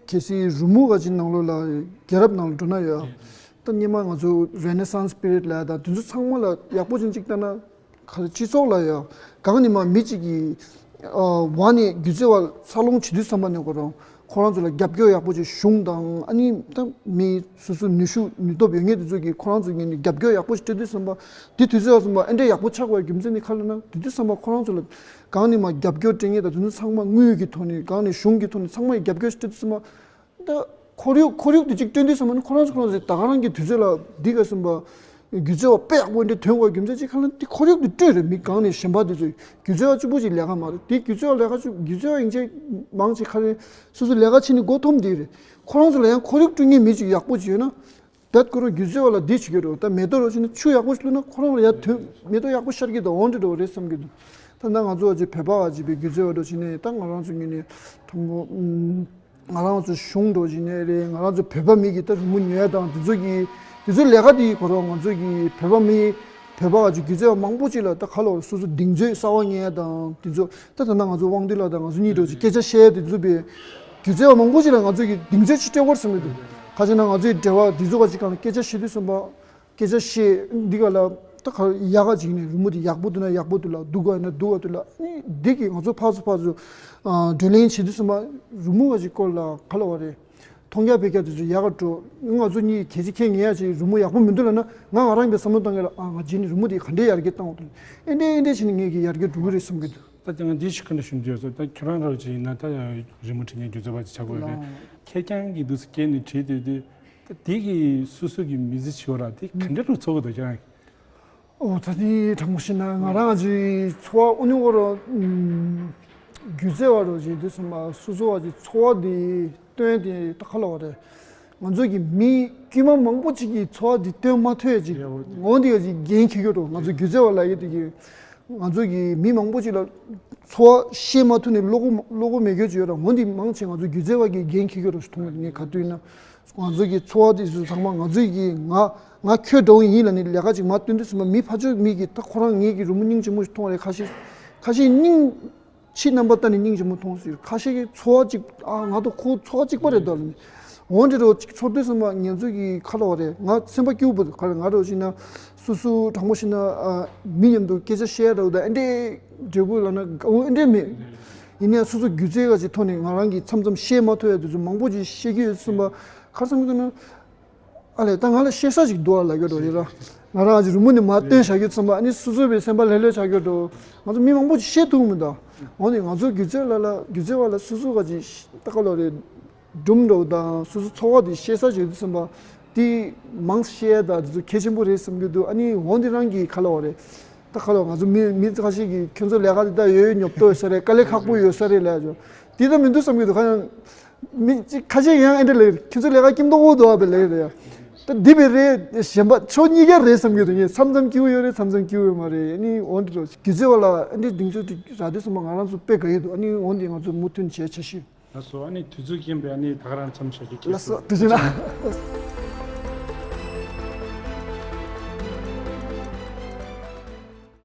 གལ་སྲིད་རི་མོ་བ་ཅིག་ནང་ལོགས་ལ་རྒྱལ་རབས་ནང་ལ་འགྲོ་ན་ཡོད། ད་སྔོན་མ་ང་ཚོ་Renaissance period་ལ་ད་དེ་ཚོ་ཚང་མ་ལ་ཡག་པོ་ཅན་ཅིག་ལྟ་ན་ག་རེ་སྤྱི་ཚོགས་ལ་ཡང་གང་ནས་མ་མི་གཅིག་གིས་ཨ་བ་ནས་སྒྱུ་རྩལ་བ་འཚར་ལོངས་བྱེད་དུས་ཙམ་པ་ནས་ཁོ་རང་ཁོ་རང་ཚོ་ལ་རྒྱབ་སྐྱོར་ཡག་པོ་ཅིག་གཞུང་དང་ཨ་ནི་ད་མི་སོ་སོ་ནུས་ཤུགས་ནུས་སྟོབས་ཡོད་མཁན་དེ་ཚོ་གིས་ཁོ་རང་ཚོ་ངོས་ནས་རྒྱབ་སྐྱོར་ཡག་པོ་ཞིག་སྤྲད་དུས་ཙམ་པ་འདི་དུས་ཚོད་ཙམ་པ་ཨེ་འདྲ་ཡག་པོ་ཆགས་པའི་རྒྱུ་མཚན་ནི་ག་རེ་ལབ་ན་དེ་དུས་ཙམ་པ་ཁོ་རང་ཚོ་ལ་གང་ནས་མ་རྒྱབ་སྐྱོར་སྤྲད་མཁན་དང་དེ་ཚོ་ཚང་མ་དངུལ་གྱི་ཐོག་ནས་གང་ནས་གཞུང་གི་ཐོག་ནས་ཚང་མ་ཡི་རྒྱབ་སྐྱོར་ཞིག་སྤྲད་དུས་ཙམ་པ། ད་ཁོར་ཡུག་ཁོར་ཡུག་དེ་གཅིག་བསྐྲུན་དུས་ཙམ་པ་ནི་ཁོ་རང་ཚོ་ཁོ་རང་ཚོའི་ད་ག་རང་གི་དུས་ཚོད་ལ་འདི་ག་ཟིན་པ་སྒྱུ་རྩལ་བ་དཔེ་ཡག་པོ་འདི་ཐོན་དགོས་རྒྱུ་མཚན་གཅིག་ཁ་ལ་འདི་ཁོར་ཡུག་དེ་བསྐྲུན་རེད། མི་གང་ནས་གཞན་པ་དེ་ཚོས་སྒྱུ་རྩལ་བ་གཅིག་པུ་ཅིག་ལས་ཀ་མ་རེད། དེ་སྒྱུ་རྩལ་བ་ལས་ཀ་གཅིག་སྒྱུ་རྩལ་བ་ཡིན་ཆེད་མང་ཆེ་ཁ་ལ་སོ་སོ་ལས་ཀ་བྱེད་ནི་མགོ་འཐོམ་དེ་རེད། ཁོ་རང་ཚོ་ལ་ཡང་ཁོར་ཡུག་བསྐྲུན་མཁན་མི་གཅིག་ཡག་པོ་ཅིག་ཡོད་ན། བད་ཁོ་རང་སྒྱུ་རྩལ་བ་ལ་འདི་བྱེད་ཀྱི་རེད། ད་མེ་ཏོག་རོ་བྱས་ན་ཆུ་ཡག་པོ་ཞིག་བླུགས་ན་ཁོ་རང་ལ་ཡར་ཐོན་མེ་ཏོག་ཡག་པོ་ཤར་གྱི་འདུག་འོང་འདྲ་འདྲ་བོ་རེད་བསམ་གྱི་འདུག་ད་ལྟ་ང་ཚོ་བ་ཅིག་བོད་པ་བ་ཅིག་པའི་སྒྱུ་རྩལ་བ་འགྲོ་བྱས་ནས་ད་ང་རང་ཚོ་ངོས་ནས་དང་པོ་ང་རང་ཚོ་གཞུང་འགྲོ་བྱས་ནས་རེད། ང་རང་ཚོ་བོད་པ་མི་གི་ད་རི་མོ་ཉོ་ཡ་དང་དེ་ཚོ་གི་དེ་ཚོའི་ལས་ཀ་དེ་ཁོ་རང་ང་ཚོ་གི་བོད་པ་མི་བོད་པ་བ་ཅིག་སྒྱུ་རྩལ་བ་མང་པོ་ཅིག་ལ་ད་ག་ལོར་སོ་སོ་གདེང་ཚོད་གསར་བ་ཉོ་ཡ་དང་དེ་ཚོ་ད་ད་ལྟ་ང་ཚོ་དབང་འདུས་ལགས་དང་ང་ཚོ་གཉིས་འགྲོ་ཅིག་སྐད་ཆ་བཤད་ཡ་དེ་ཚོ་བས། སྒྱུ་རྩལ་བ་མང་པོ་ཅིག་ལ་ང་ཚོས་ཀྱི་གདེང་ཚོད་ཅིག་སྤྲད་དགོས་བསམ་གྱི་འདུག་ག་ཅི་ན་ང་ཚོའི་འབྲེལ་བ་འདི་ཚོ་ག་ཅིག་གང་ལ་སྐད་ཆ་བཤད་དུས་ཙམ་པ་སྐད་ཆ་བཤད་འདི་ག་ལ་ད་ག་ཡག་ག་ཅིག་ནས་རི་མོ་འདི་ཡག་པོ་འདུག་ན་ཡག་པོ་འདུག་ལ་སྡུག་ག་ཡིན་ན་སྡུག་ག་འདུག་ལ་ཨ་ནི་འདི་གི་ང་ཚོ་ཕར་ཚུར་ཕར་ཚུར་ཨ་བགྲོ་གླེང་བྱེད་དུས་ཙམ་པ་རི་མོ་ག་ཅིག་སྐོར་ལ་ག་ལ་བ་རེད། མཐོང་རྒྱ་ཕེབས་རྒྱ་དེ་ཚོ་ཡག་ག་འགྲོ། ང་ཚོ་གཉིས་གལ་ཆེ་ཁྱེད་ངེས་ཡ་ཅིག་རི་མོ་ཡག་པོ་མི་འདུག་ལབ་ན་ང་ང་རང་གི་བསམ་བློ་བཏང་གི་ལ་ཨ་ང་རྗེས་ནས་རི་མོ་དེ་ག་འདྲའི་ཡར་རྒྱས་བཏང་བ་འདུག་ཨེ་འདྲའི་ཨེ་འདྲའི་བྱས་ནས་ངེད་ཀྱི་ཡར་རྒྱས་འགྲོ་གི་རེད་བསམ་གྱི་འདུག་ད་ང་འདི་ཞིག་ག་འདྲ་ཞུ་འདོད་ཡོད་ཟེར་ད་ཁྱོད་རང་རང་ཅིག་ཡིན་ན་ད་རི་མོ་འབྲི་མཁན་སྒྱུ་རྩལ་བ་ཅིག་ཆགས་དགོས་རེད། ལགས། ཁྱེད་རྐྱང་གིས་འདུག་སེ་སྐྱེལ་ནས་བྲིས་དུས་དུས་ད་དེ་གི་སོ་སོ་གི་མི་ཚེ་ཆེ་བ་ར་དེ་ག་འདྲ་རུ་འཚོ་གི་འདུག་ཁྱེད་རང་གི་ཨོ་ད་དེ་དྲང་པོ་བཤད་ན་ང་རང་ཅིག་འཚོ་བ་ཨུ་ནུ་གོ་རོ་སྒྱུ་རྩལ་བ་རོ་ཅིག་འདུག་སེ་མ་སོ་སོ་བ་ཅིག་འཚོ་བ་དེ་སྟོན་དེ་ད་ག་ལ་བ་རེད། ང་ཚོ་གི་མི་དཀྱུས་མ་མང་པོ་ཅིག་གི་འཚོ་བ་འདི་སྟོན་མ་ཐུབ་ཡ་ཅིག་ཡ་འོ་དེ་ངོ་འདི་ཡ་ཅིག་འགན་འཁྱེར་གྱི་འགྲོ། ང་ཚོ་སྒྱུ་རྩལ་བ་ལབ་ཡ་དེ་གི་ང་ཚོ་གི་མི་མང་པོ་ཅིག་ལ་འཚོ་བ་ཤེས་མ་ཐུབ་ནས་བློ་ཁོག་བློ་ཁོག་མེད་རྒྱུ་ཅིག་ཡོད་ར། ངོ་འདི་མང་ཆེ་ང་ཚོ་སྒྱུ་རྩལ་བ་གི་འགན་འཁྱེར་གྱི་འགྲོ་ཞིག་མཐོང་གི་ངས་ག་དུས་ཡིན་ན་ང་ཚོ་གི་འཚོ་བ་དེ་ཚོ་ཚང་མ་ང་ཚོ་གི་ང་ང་ཁྱོད་འདྲ་བོ་ཡིན་ལ་ནི་ལས་ཀ་ཅིག་མ་སྟོན་དུས་ཙམ་པ་མི་ཕར་ཕྱོགས་མི་གི་ད་ཁོ་རང་ངེད་ཀྱི་རི་མོ་སྙིང་རྗེ་མོ་ཞིག་མཐོང་བ་རེད། ཁ་ཤས་ཁ་ཤས་སྙིང་ཕྱི་རྣམ་པ་ལྟ་ནས་སྙིང་རྗེ་མོ་མཐོང་ཟེར། ཁ་ཤས་ཀྱིས་འཚོ་བ་གཅིག་ཨ་ང་དང་ཁོ་འཚོ་བ་གཅིག་པ་རེད་ད་ལབ་ནས། འོ་འདི་འདྲ་ཅིག་ཚོར་དུས་ཙམ་པ་ང་ཚོ་གི་ཁ་ལོ་བ་རེད། ང་སེམས་པ་སྐྱིད་པོ་ག་རེ་ང་འདྲ་ཞིག་ན་སོ་སོ་དྲང་པོ་ཞིག་ན་ཨ་མི་མཉམ་དུ་སྐད་ཆ་བཤད་འདྲ་བོ་དང་ཨེ་འདྲའི་འབྲས་བུ་ལ་ན་དགའ་བོ་ཨེ་འདྲའི་མེད། ཡིན་ནའི་སོ་སོ་སྒྱུ་རྩལ་ག་ཅིག་ཐོག་ནས་ང་རང་གིས་མཚམས་མཚམས་བཤད་མ་ཐུབ་ཡ་དེ་ཚོ་མང་པོ་ཅིག་བཤད་ཀྱི་ཡོད་ཙམ་པ་ག་རེ་བསམ་གྱི་འདུག་ན། ཨ་ལས་ད་ང་ལ་བཤད་ས་ཅིག་འདུག་ཨ་ལབ་ཀྱི་འདུག་རེད་ལ། ང་རང་ཅིག་རི་མོ་ནས་མར་སྟོན་བྱ་རྒྱུ་ཙམ་པ་ཨ་ནི་སོ་སོ་བའི་སེམས་པ་ལྷོད་ལྷོད་ཆགས་ཀྱི་འདུག་ང་ཚོ་མི་མང་པོ་ཅིག་བཤད་ཐུབ་མི་འདུག་འོ་ནི་ང་ཚོ་སྒྱུ་རྩལ་ལ་ལ་སྒྱུ་རྩལ་བ་ལ་སོ་སོ་ག་ཅིག་ད་ག་ལོ་རེད། སྒྲུང་འདྲ་བོ་དང་སོ་སོ་ཚོར་བ་དེ་བཤད་ས་ཅིག་ཡོད་དུས་ཙམ་པ་དེ་མང་བཤད་ཡ་ད་དེ་ཚོ་གལ་ཆེན་པོ་རེད་བསམ་གྱི་འདུག་ཨ་ནི་འོ་འདི་རང་གི་ག་ལབ་དགོས་རེད། ད་ག་ལབ་ང་ཚོ་མི་མི་ཁ་ཤས་ཀྱིས་ཁྱོད་ཚོ་ལས་ཀ་དེ་ད་ཡོད་ཡོད་ཉོབ་ཏོ་ཡོད་ས་རེད། དཀའ་ལས་ཁག་པོ་ཡོད་ས་རེད་ལབ་ཡ་ཅོ། དེ་ད་མི་འདུག་བསམ་གྱི་འདུག་ཁ་ཡང་མི་གཅིག་ཁ་ཤས་ཡང་ཨེ་འདྲ་ལབ་ཁྱོད་ཚོ་ལས་ཀ་སྐྱིད་མདོག་པོ་འདུག་ཨ་བས་ལབ་རེད་ཡ། ད་འདི་བས་རེད་གཞན་པ་ཕྱོགས་གཉིས་ཀ་རེད་བསམ་གྱི་འདུག་ངས་མཚམས་མཚམས་སྐྱིད་པོ་ཡོད་རེད་མཚམས་མཚམས་སྐྱིད་པོ་ཡོད་མ་རེད། ཨ་ནི་འོ་འདི་འདྲ་སྒྱུ་རྩལ་བ་ལ་ཨ་འདྲའི་གདེང་ཚོད་དེ་རག་དུས་ཙམ་པ་ང་རང་ཚོ་དཔེ་དགའ་གི་འདུག་ཨ་ནི་འོ་འདི་ང་ཚོ་མུ་མཐུད་བྱས་བྱ་ཤི། ལགས་སོ། ཨ་ནི་དུས་ཚོད་རྐྱེན་པས་ཨ་ནི་ད་ག་རང་མཚམས་བཞག་རྒྱུ། ལགས་སོ་དུ་ཞུ་ན།